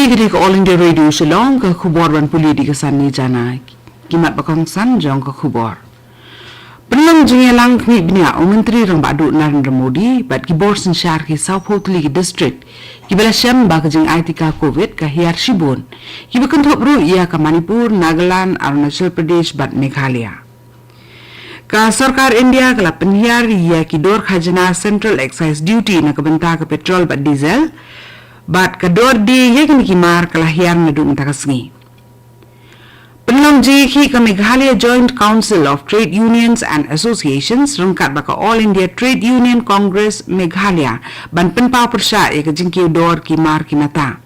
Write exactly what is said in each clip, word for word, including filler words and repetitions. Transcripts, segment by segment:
Kane ka All India Radio Shillong, ka khubor ban pule da ka Sanni Jana. Ki mat ba kongsan jong ka khubor. Pynlong jingïalang khmih bniah u Myntri Rangbah Duh Narendra Modi bad ki bor synshar ki sawphew tylli ki district kiba la shem ba ka jingai tika Covid ka hiar shibun, kiba kynthup ruh ïa ka Manipur, Nagaland, Arunachal Pradesh bad Meghalaya. Ka sorkar India ka la pynhiar ïa ki dor khajna Central Excise Duty na ka bynta ka petrol bad diesel, bad ka dor die ïa kine ki mar ka la hiar naduh mynta ka sngi. Pynlong jingïakhih ka Meghalaya Joint Council of Trade Unions and Associations ryngkat bad ka All India Trade Union Congress Meghalaya ban pynpaw pyrshah ïa ka jingkiew dor ki mar ki nata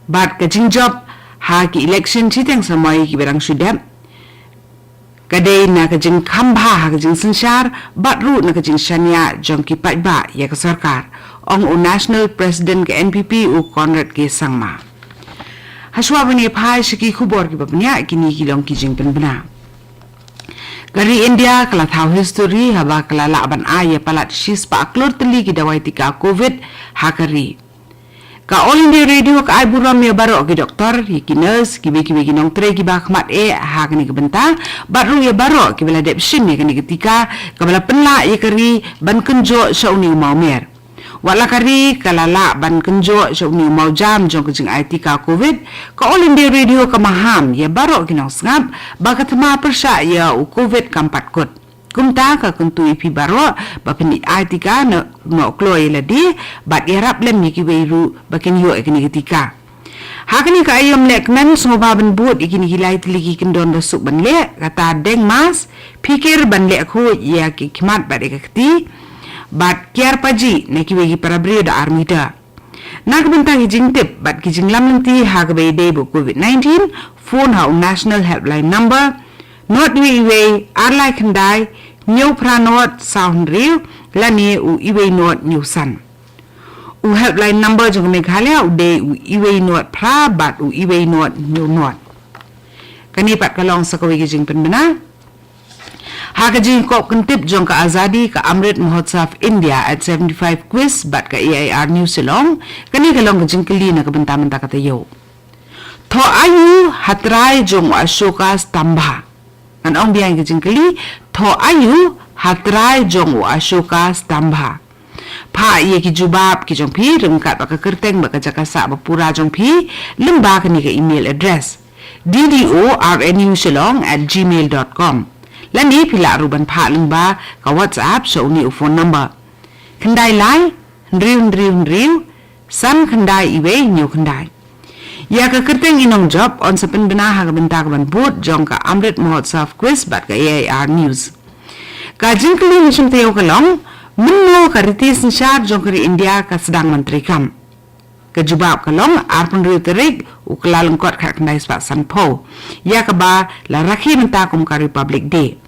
bad ka jingjop ha ki election shiteng samoi kiba dang shu dep, ka dei na ka jingkham bha ha ka jingsynshar bad ruh na ka jingshaniah jong ki paidbah ïa ka sorkar, ong u National President ka N P P u Conrad K Sangma. Hashwa ban ïa phai sha ki khubor kiba bniah, kine ki long ki jingpynbna. Ka ri India ka la thaw history haba ka la lah ban ai ïa palat shispah klur tylli ki dawai tika Covid ha ka ri. Ka All India Radio ka ai burom ïa baroh ki doktor, ïa ki nurse, kiwei kiwei ki nongtrei kiba khmat eh ha kane ka bynta, bad ruh ïa baroh kiba la dep shim ïa kane ka tika kaba la pynlah ïa ka ri ban kynjoh sha une u mawmer. Wat la ka ri ka la lah ban kynjoh sha une u mawjam jong ka jingai tika Covid, ka All India Radio ka maham ïa baroh ki nongsngap ba ka thma pyrshah ïa u Covid kam pat kut. Kumta ka kyntu ïa phi baroh ba phin ai tika, noh noh kloi ïa lade bad ïarap lem ïa kiwei ruh ba kin ïoh ïa kane ka tika. Ha kane ka aïom lehkmen, sngewbha ban bud ïa kine ki lai tylli ki kyndon ba suk ban leh, kata deng mask, phikir ban leh khuid ïa ki khmat bad ïa ka kti, bad kiar pajih na kiwei ki para briew da ar meter. Na ka bynta ki jingtip bad ki jinglam lynti ha kaba ïadei bad Covid nineteen, phone ha u National Helpline Number, nod wei wei ar lai khyndai hynñiew phra nod saw hynriew lane u wei nod hynñiew san. U helpline number jong ka Meghalaya u dei u wei nod phra bad u wei nod hynñiew nod. Kane pat ka long sa kawei ka jingpynbna ha ka jingkop kyntip jong ka Azadi ka Amrit Mahotsav India at seventy-five quiz bad ka A I R News Shillong. Kane ka long ka jingkylli na ka bynta mynta ka taïew. Tho aïu ha trai jong u Ashoka Stambha? Ngan ong biang ka jingkylli, tho aïu ha trai jong u Ashoka Stambha? Phah ïa ki jubab ki jong phi ryngkat bad ka kyrteng bad ka jaka sah ba pura jong phi lyngba kane ka email address, D D O R N U Shillong at gmail dot com. Lane phi lah ruh ban phah lyngba ka WhatsApp sha une u phone number: khyndai lai hynriew hynriew hynriew san khyndai wei hynñiew khyndai. Ïa ka kyrteng i nongjop yn sa pynbna ha ka bynta ka ban bud jong ka Amrit Mahotsav Quiz bad ka A I R News. Ka jingkylli mynsiem taïew ka long, mynno ka riti synshar jong ka ri India ka sdang ban treikam? Ka jubab ka long, arphew hynriew tarik u Kyllalyngkot khatkhyndai spah sanphew, ïa kaba la rakhe mynta kum ka Republic Day.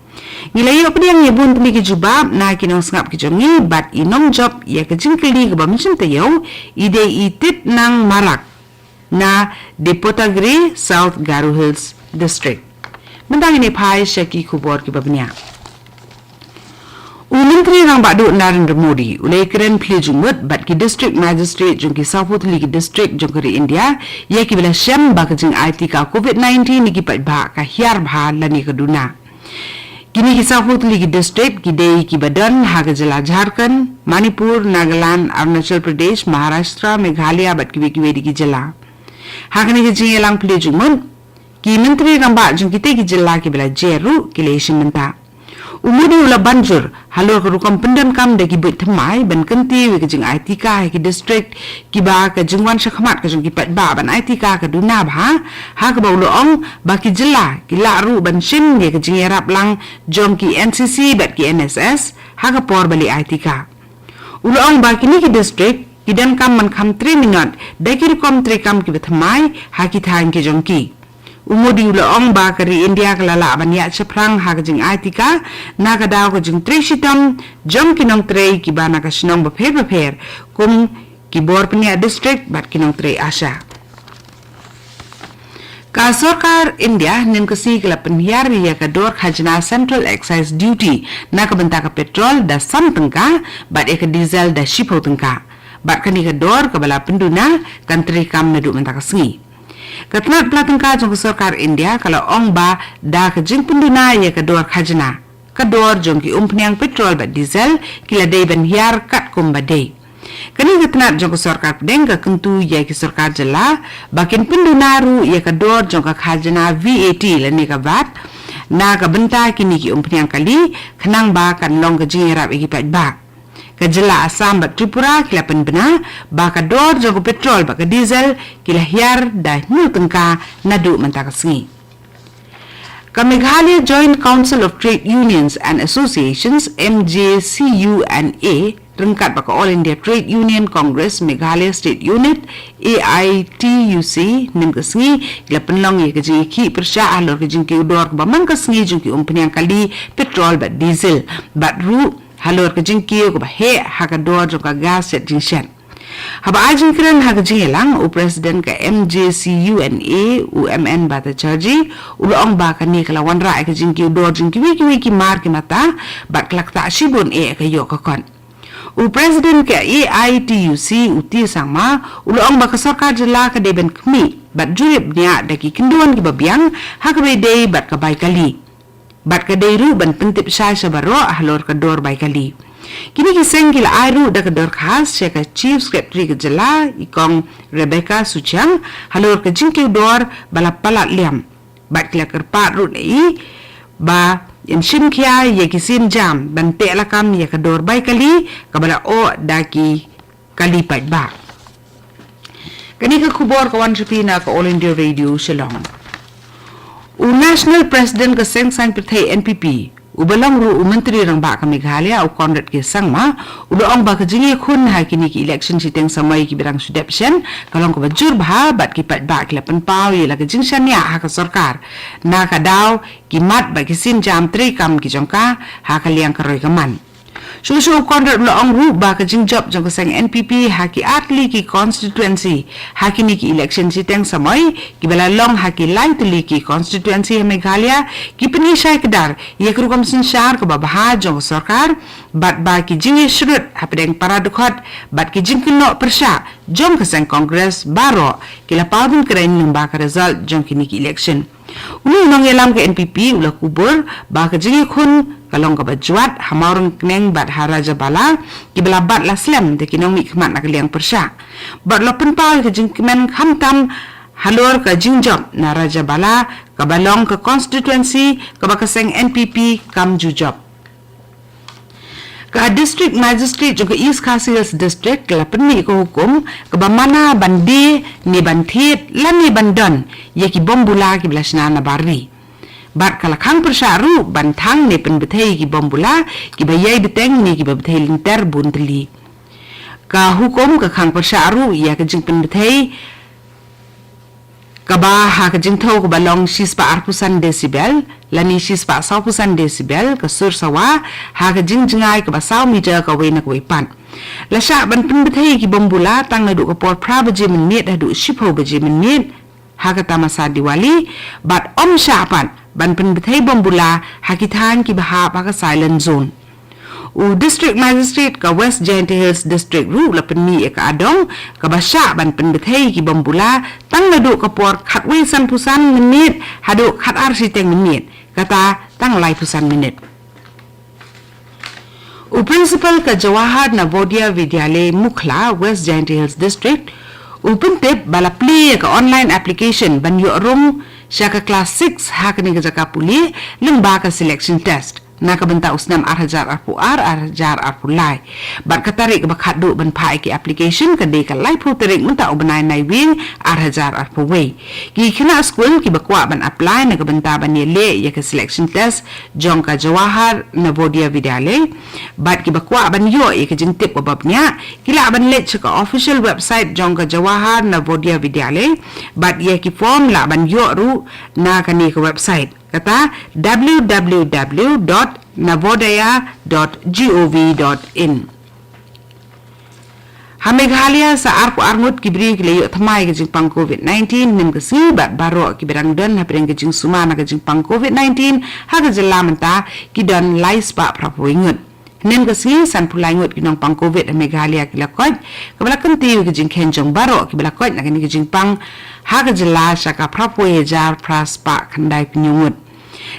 Ngi la ïoh pdiang ïa bun tylli ki jubab na ki nongsngap ki jong ngi, bad i nongjop ïa ka jingkylli kaba mynsiem taïew i dei i Titnang Marak na Dipotagiri, South Garo Hills District. Mynta ngin ïa phai sha ki khubor kiba bniah. U Myntri Rangbah Duh Narendra Modi u la ïakren plie jingmut bad ki District Magistrate jong ki sawphew tylli ki district jong ka ri India, ïa kiba la shem ba ka jingai tika Covid nineteen ïa ki paidbah ka hiar bha lane ka duna. Kine ki sawphew tylli ki district ki dei kiba don ha ka jylla Jharkhand, Manipur, Nagaland, Arunachal Pradesh, Maharashtra, Meghalaya bad kiwei kiwei de ki jylla. Ha kane ka jingïalang plie jingmut, ki Myntri Rangbah jong kitei ki jylla kiba la jer ruh ki la ïashim bynta. U Modi u la ban jur halor ka rukom pyndonkam da ki buit thymmai ban kyntiew ïa ka jingai tika ha ki district kiba ka jingwan shakhmat ka jong ki paidbah ban ai tika ka duna bha, ha kaba u la ong ba ki jylla ki lah ruh ban shim ïa ka jingïarap lang jong ki N C C bad ki N S S ha ka por ba leit ai tika. U la ong ba kine ki district ki donkam ban kham trei minot da ki rukom treikam kiba thymmai ha ki thaiñ ki jong ki. U Modi u la ong ba ka ri India ka la lah ban ïaid shaphrang ha ka jingai tika na ka daw ka jingtrei shitom jong ki nongtrei kiba na ka shnong bapher bapher, kum ki bor pynïaid district bad ki nongtrei ASHA. Ka sorkar India hynnin ka sngi ka la pynhiar ïa ka dor khajna Central Excise Duty na ka bynta ka petrol da san tyngka bad ïa ka diesel da shiphew tyngka. Bad kane ka dor kaba la pynduna kan treikam naduh mynta ka sngi. Ka tnat pla tyngka jong ka sorkar India ka la ong ba da ka jingpynduna ïa ka dor khajna, ka dor jong ki umphniang petrol bad diesel ki la dei ban hiar katkum ba dei. Kane ka tnat jong ka sorkar pdeng ka kyntu ïa ki sorkar jylla ba kin pynduna ruh ïa ka dor jong ka khajna V A T lane ka vat na ka bynta kine ki umphniang kali, khnang ba kan long ka jingïarap ïa ki paidbah. Ka jylla Assam bad Tripura ki la pynbna ba ka dor jong ka petrol bad ka diesel ki la hiar da hynñiew tyngka naduh mynta ka sngi. Ka Meghalaya Joint Council of Trade Unions and Associations, M J C U and A, ryngkat bad ka All India Trade Union Congress Meghalaya State Unit, A I T U C, mynne ka sngi ki la pynlong ïa ka jingïakhih pyrshah halor ka jingkiew dor kaba man ka sngi jong ki umphniang kali, petrol bad diesel, bad ruh halor ka jingkiew kaba heh ha ka dor jong ka gas shet jingshet. Haba ai jingkren ha ka jingïalang, u President ka M J C U and A, u M N Bhattacharjee, u la ong ba kane ka la wanrah ïa ka jingkiew dor jong kiwei kiwei ki mar ki mata, bad ka la ktah shibun eh ka ïoh ka kot. U President ka A I T U C, u T Sangma, u la ong ba ka sorkar jylla ka dei ban khmih bad jurip bniah da ki kyndon kiba biang ha kaba ïadei bad ka bai kali. Bad ka dei ruh ban pyntip shai sha baroh halor ka dor bai kali. Kine ki seng ki la ai ruh da ka dorkhas sha ka Chief Secretary ka jylla, i Kong Rebecca Suchiang, halor ka jingkiew dor ba la palat liam. Bad ki la kyrpad ruh na i ba yn shim khia ïa ki sienjam ban teh lakam ïa ka dor bai kali kaba la oh da ki kali paidbah. Kane ka khubor ka wan sha phi na ka All India Radio Shillong. U National President ka Seng Saiñ Pyrthei N P P, uba long ruh u Myntri Rangbah ka Meghalaya, u Conrad K Sangma, u la ong ba ka jingïakhun ha kine ki election shiteng samoi kiba dang shu dep shen ka long kaba jur bha, bad ki paidbah ki la pynpaw ïa la ka jingshaniah ha ka sorkar na ka daw ki mat bad ki sienjam treikam ki jong ka ha ka liang ka roi ka man. Shuh shuh u Conrad u la ong ruh ba ka jingjop jong ka seng N P P ha ki artylli ki constituency ha kine ki election shiteng samoi kiba la long ha ki laitylli ki constituency ha Meghalaya ki pyni shai kdar ïa ka rukom synshar kaba bha jong ka sorkar, bad ba ki jingïashrut hapdeng para dkhot bad ki jingkynnoh pyrshah jong ka seng Congress baroh ki la paw dang kren lyngba ka result jong kine ki election. Une u nongïalam ka N P P u la kubur ba ka jingïakhun ka long kaba jwat ha Mawryngkneng bad ha Rajabala, kiba la bat la slem da ki nongmihkhmat na ka liang pyrshah. Bad la pynpaw ka jingkmen khamtam halor ka jingjop na Rajabala, kaba long ka constituency kaba ka seng N P P kam ju jop. Ka District Magistrate jong ka East Khasi Hills District ka la pynmih ka hukum kaba mana ban die ne ban thied lane ban don ïa ki bombula kiba la shna na bar ri. Bad ka la khang pyrshah ruh ban thang ne pynbthei ïa ki bombula kiba ïai bteng ne kiba bthei lynter bun tylli. Ka hukum ka khang pyrshah ruh ïa ka jingpynbthei kaba ha ka jingthew kaba long shispah arphew san decibel lane shispah sawphew san decibel, ka sur sawa ha ka jingjngai kaba saw meter kawei na kawei pat. La shah ban pynbthei ïa ki bombula tang naduh ka por phra baje mynmiet haduh shiphew baje mynmiet ha ka tamasa Diwali, bad ym shah pat ban pynbthei bombula ha ki thaiñ kiba hap ha ka silent zone. U District Magistrate ka West Jaintia Hills District ruh la pynmih ïa ka adong kaba shah ban pynbthei ïa ki bombula tang naduh ka por khatwei sanphew san minit haduh khatar shiteng minit, kata tang laiphew san minit. U Principal ka Jawahar Navodaya Vidyalay Mukhla, West Jaintia Hills District, u pyntip ba la plie ïa ka online application ban ïoh rung sha ka class six ha kane ka jaka pule lyngba ka selection test na ka bynta u snem ar hajar arphew ar, ar hajar arphew lai. Bad ka tarik kaba khatduh ban phah ïa ki application ka dei ka laiphew tarik mynta u bnai Naiwieng ar hajar arphew wei. Ki khynnah skul kiba kwah ban apply na ka bynta ban ïaleh ïa ka selection test jong ka Jawahar Navodaya Vidyalay bad kiba kwah ban ïoh ïa ka jingtip kaba bniah, ki lah ban leit sha ka official website jong ka Jawahar Navodaya Vidyalay, bad ïa ki form lah ban ïoh ruh na kane ka website. Kata w w w dot navodaya dot gov dot in. Ha Meghalaya sa arphew ar ngut ki briew ki la ïoh thymmai ka jingpang covid nineteen mynne ka sngi, bad baroh kiba dang don hapdeng ka jingsumar na ka jingpang covid nineteen ha ka jylla mynta ki don lai spah phra phew wei ngut. Hynnin ka sngi, sanphew lai ngut ki nongpang covid ha Meghalaya ki la koit, kaba la kyntiew ïa ka jingkheiñ jong baroh kiba la koit na kane ka jingpang ha ka jylla sha ka phraphew hajar phra spah khyndai phew ngut.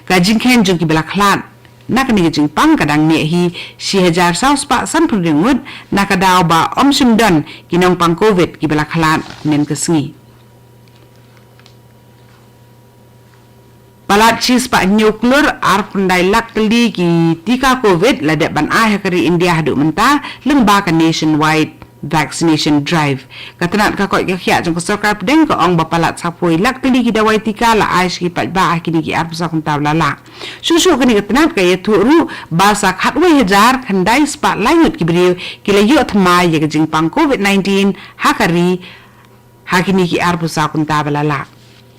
Ka jingkheiñ jong kiba la khlad na kane ka jingpang ka dang neh hi shi hajar saw spah sanphew ngut, na ka daw ba ym shym don ki nongpang covid kiba la khlad hynnin ka sngi. Palat shi spah hynñiew klur arphew khyndai lak tylli ki tika covid la dep ban ai ha ka ri India haduh mynta lyngba ka nationwide vaccination drive. Ka tnat ka koit ka khiah jong ka sorkar pdeng ka ong ba palat saphew lak tylli ki dawai tika la ai sha ki paidbah ha kine ki arphew saw kynta ba la lah. Shuh shuh kane ka tnat ka ïathuh ruh ba sa khatwei hajar khyndai spah lai ngut ki briew ki la ïoh thymmai ïa ka jingpang covid nineteen ha ka ri ha kine ki arphew saw kynta ba la lah.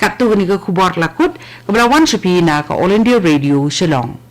Katto kane ka khubor la kut kaba la wan sha phi na ka All India Radio Shillong.